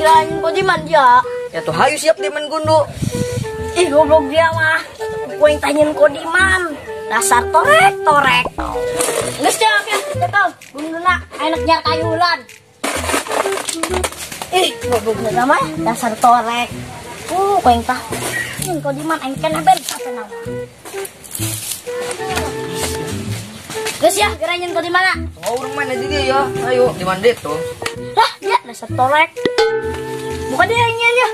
Gerain kodiman dia. Ya tuh hayu siap di main gundu. Ih goblok dia mah. Ku yang tanyain kodiman. Dasar torek torek. Geus ya, cekel. Gunduna enaknya kayulan. Ih, goblok dia mah dasar torek. Ku yang tah. Kodiman aing kena ben sapenang. Geus ya, gerain kodiman. Oh, urang main aja dia ya. Ayo, di mana tuh? Lah, dia dasar torek. Bukan dia yang ya.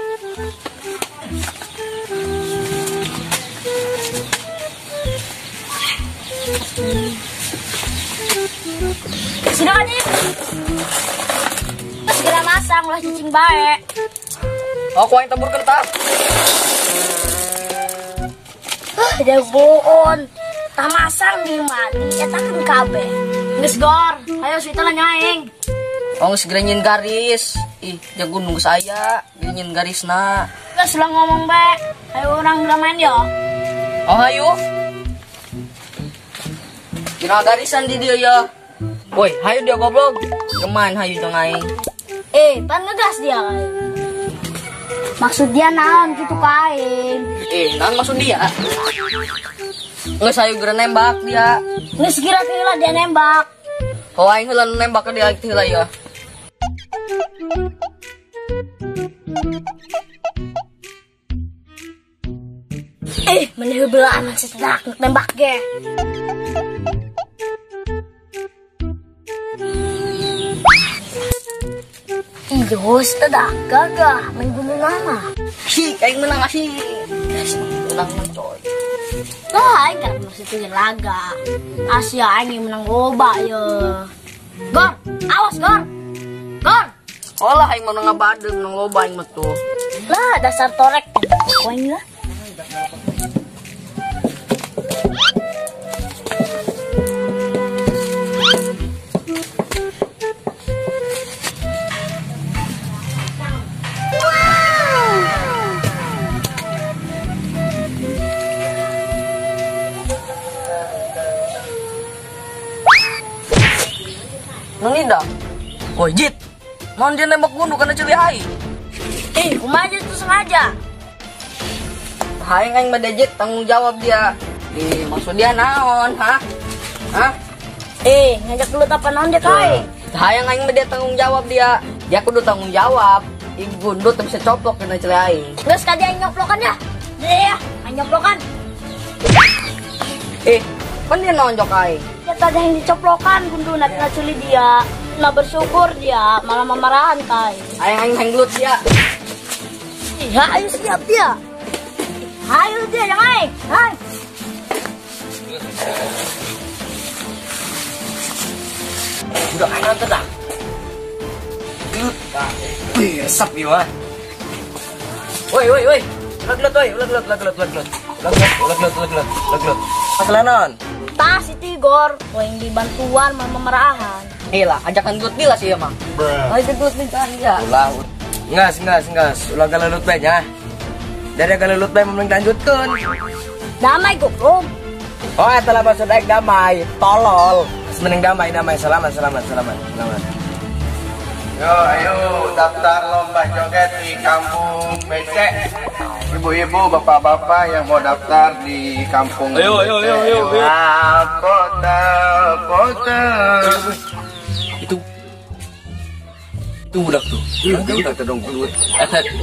Sini aja. Segera masang ulah cicing bae. Oh, ku aing tabur kentang. Ada boon. Tah masang di mati eta kan kabeh. Geus gor, ayo suita lah nyaing. Oh, geus geura nyin garis. Ih, jago nunggu saya, nyin garisna. Geus ulah ngomong bae. Ayo urang geura main yo. Oh, ayo. Kira garisan di dia ya. Woi, hayu dia goblok. Keman hayu jeung aing. Eh, pan ngegas dia aing. Maksud dia naon kitu ka aing? Eh, naon maksud dia? Geus hayu geura nembak dia. Geus kira heula dia nembak. Oh, aing heula nembak ke dia heula ya. Eh, meneh beulaan si tedak nembak ge. Ih, tedak gagah main gunung nama. Sih, aing menang asih. Menang coy. Lah, aing kan masih tuh laga. Asia aing menang loba ye. Gor, awas gor. Gor. Olah aing menang ngabade, menang loba aing mah tuh. Lah, dasar torek. Aing lah. Nonida. Woi, Jit. Non dia nembak gundu karena celi aing. Eh, kumaha itu sengaja. Aing aing mah Jit tanggung jawab dia. Ih, maksud dia naon, ha? Hah? Eh, ngajak dulu apa naon dia ka aing? Hayang aing mah dia tanggung jawab dia. Dia kudu tanggung jawab. Ih, gundu teu bisa coplok karena celi aing. Geus ka dia aing nyoplokan ya. Dia ya, aing nyoplokan. Eh, kan dia nonjok aing. Ya tadi yang dicoplokan gundu nak culi dia. Nah bersyukur dia malah memarahan kai. Aing aing hanglut dia. Iya, ayo siap dia. Ayo dia yang aing. Hai. Udah aing tedak. Gelut. Wih, resep ieu mah. Woi woi woi. Ulah gelut woi, ulah gelut, ulah gelut, ulah gelut. Ulah gelut, ulah gelut, ulah gelut, ulah gelut. Masalah naon? Tas itu Igor, yang dibantuan mama merahan. Eh lah, ajakan gelut dia lah sih emang. Ayo gelut nih kan dia. Ulah, ngas ngas ngas, ulah galelut bae nya. Dari galelut bae mending lanjutkeun. Damai goblok. Oh, eta lah maksud aing damai, tolol. Mending damai, damai, selamat, selamat, selamat, selamat. Yo, ayo daftar lomba joget di kampung BC. Ibu-ibu, bapak-bapak yang mau daftar di kampung. Ayo, ayo, ayo, ayo, ayo. Kota, kota. Itu budak tuh. Itu budak tuh dong.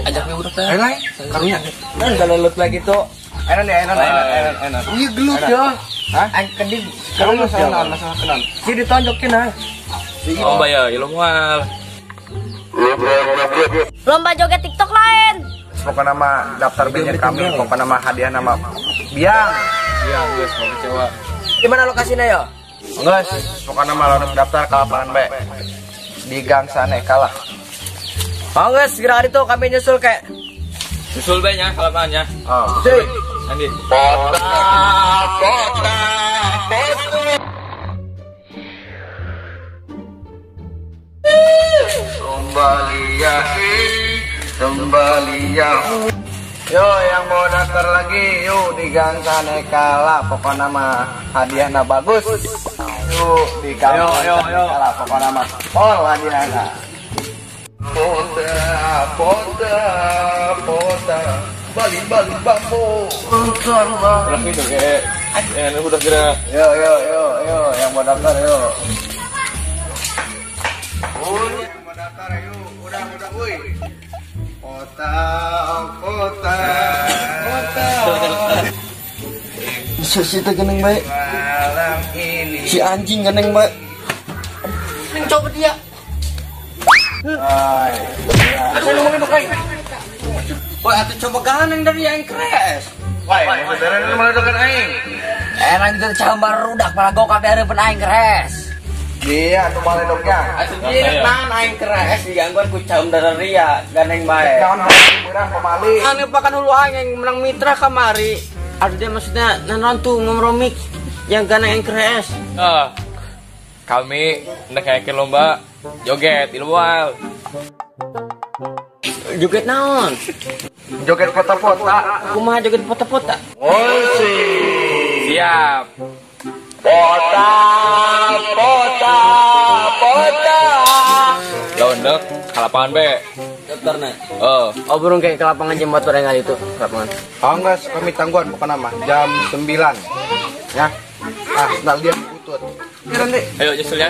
Ajaknya budak tuh. Ayo lah, karunya. Kan galelut lagi tuh. Enak nih, enak, enak, enak, enak. Iya gelut ya. Hah? Aing kedip. Kalau masalah, masalah kenal. Si ditonjokin ah. Lomba ya, ya mual. Lomba joget TikTok lain. Pokoknya nama daftar bandnya kami, pokoknya nama hadiah nama Biang. Biang, guys, mau kecewa. Di mana lokasinya ya? Enggak, pokoknya nama harus daftar ke lapangan B. Di Gang Sane kalah. Oh, guys, segera hari itu kami nyusul kayak. Nyusul B-nya ke lapangannya. Oh. Sip. Andi. Kota, kota, kota. Kembali ya, kembali ya. Yo, yang mau daftar lagi, yuk di Gang Sane kalah. Pokoknya nama hadiahnya bagus. Yuk di Gang Sane kalah. Pokoknya nama pol hadiahnya. Pota, pota, pota. Bali, bali, bambu. Udah gitu kayak udah kira. Yo, yo, yo, yo, yang mau daftar yo. Yang mau daftar ayo, udah, woi. Pota, pota, pota. Bisa sih teh geneng baik. Malam ini. Si anjing geneng baik. Neng coba dia. Ay. Aku ngomongin bukan. Woi, atuh coba ganeng dari yang kres. Woi, maksudnya ini meledakan aing. Enak gitu cambar rudak malah gokap dari pun aing kres. Iya, atuh maledoknya. Atuh dia nahan aing kres digangguan ku cam dari ria ganeng bae. Naon urang pamali. Anu pakan hulu aing yang menang mitra kamari. Aduh dia maksudnya naon tuh ngomromik yang ganeng aing kres. Ah. Kami hendak ngayakeun lomba joget di luar. Joget naon? Joget pota-pota. Kumaha joget pota-pota? Oh sih. Siap. Pota, pota, pota. Londek ke lapangan B. Daftarna. Oh. Oh burung kayak ke lapangan jembat orang kali itu, ke lapangan. Oh enggak, kami tangguhan bukan nama jam 9. Ya. Ah, sendal dia butut. Nanti. Ayo nyusul ya.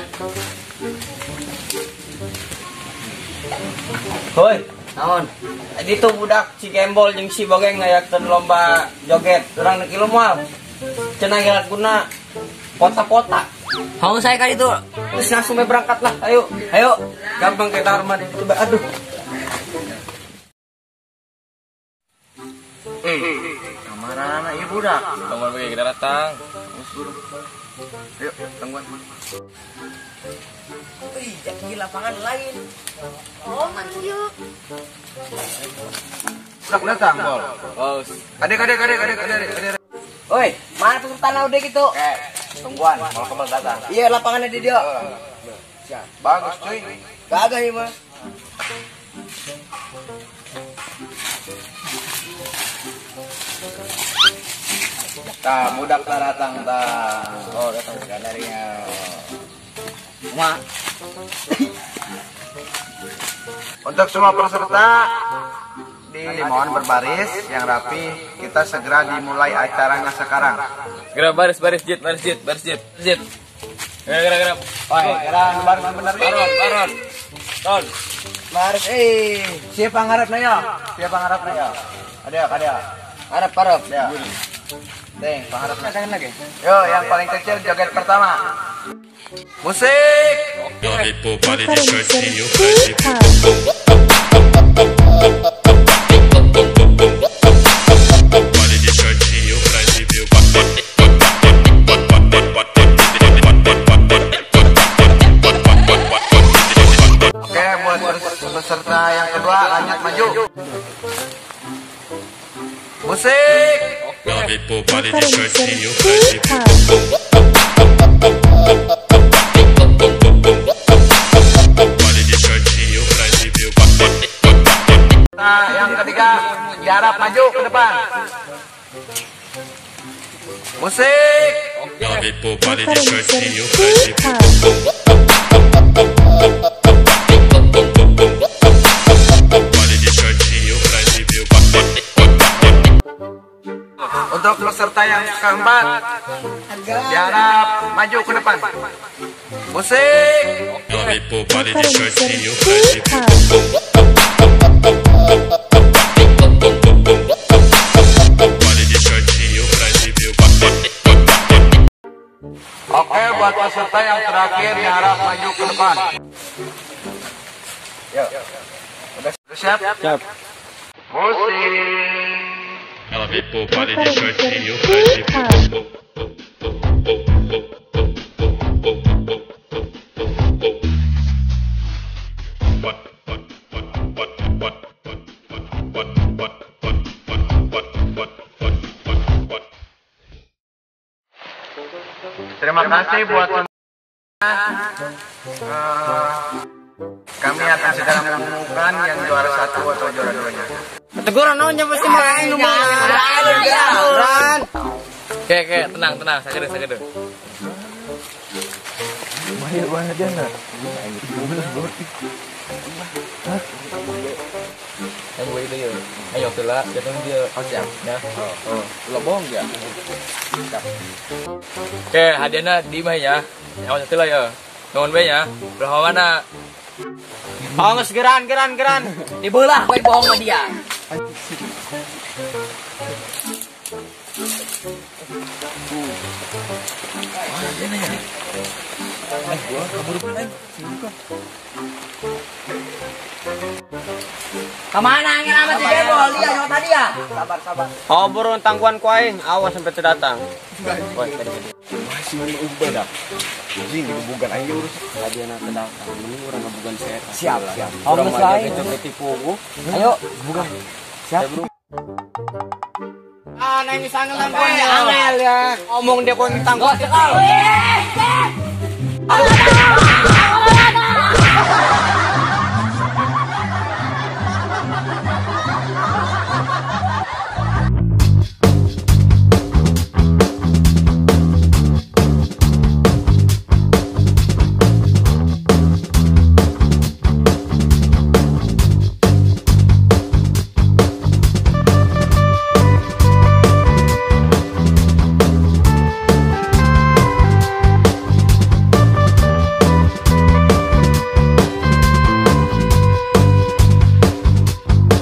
Hoi, naon? Tadi tuh budak si Gembol jeung si Bogeng ngayakeun lomba joget. Urang neuk ilu moal. Cenah gerak guna pota-pota. Mau saya kali itu. Terus langsung berangkat lah. Ayo, ayo. Gampang kayak Tarman itu. Aduh. Kamarana ieu budak. Tangguan bagi kita datang. Ayo, tangguan. Wih, di lapangan lain. Oh, yuk. Budak datang, Bol. Oh. Adek, adek, adek, adek, adek, adek. Oi, mana peserta udah gitu? Tungguan, kalau kembali datang. Iya, lapangannya di dia. Siap. Bagus, cuy. Gagah ya, mah. Tah, budak tak datang, tah. Oh, datang darinya. Ma. Untuk semua peserta dimohon berbaris yang rapi. Kita segera dimulai acaranya sekarang. Segera baris, baris, jit, baris, jit, baris, jit, jit. Gerak, gerak, gerak. Oi, gerak, baris bener. Baron, baron. Ton. Baris, siapa ngarep na ya? Siapa ngarep na ya? Ada, ada. Harap, harap. Ya. Deng, pengharap lagi. Yo, yang paling kecil joget pertama. Musik. Oke, buat peserta yang kedua lanjut maju. Musik. Nah, yang ketiga diharap maju ke depan. Musik. Untuk peserta yang keempat diharap maju ke depan. Musik. Oke, buat peserta yang terakhir diharap maju ke depan. Yuk. Udah siap? Siap. Musik. Ela vem pro baile de shortinho pra Terima kasih buat semua. Kami akan segera mengumumkan yang juara 1 atau juara 2-nya. Teguran naonnya pasti main nu mah. Oke, oke, tenang, tenang, saja deh. Bahaya banget ya enggak? Hah? Yang gue itu ya. Ayo telah, datang dia. Oh, siap. Ya. Oh, lo bohong ya? Siap. Oke, hadiahnya di mah ya. Yang telah ya. Nuhun we nya. Belah mana? Oh, geus geran. Dibelah we bohong sama dia. Gua kabur aing. Kemana angin amat si Gebol? Dia nyawa tadi ya. Sabar. Oh, burung tangguhan ku aing, awas sampai terdatang. Woi, tadi. Masih ubah dah. Anjing digebugan aing urus. Hadiahna terdatang, mending urang ngebugan setan. Siap. Oh, geus lain. Tipu. Ayo, gebugan. Siap. Ah, nah ini sangat sampai angel ya. Omong dia kau yang tangguh. Aduh.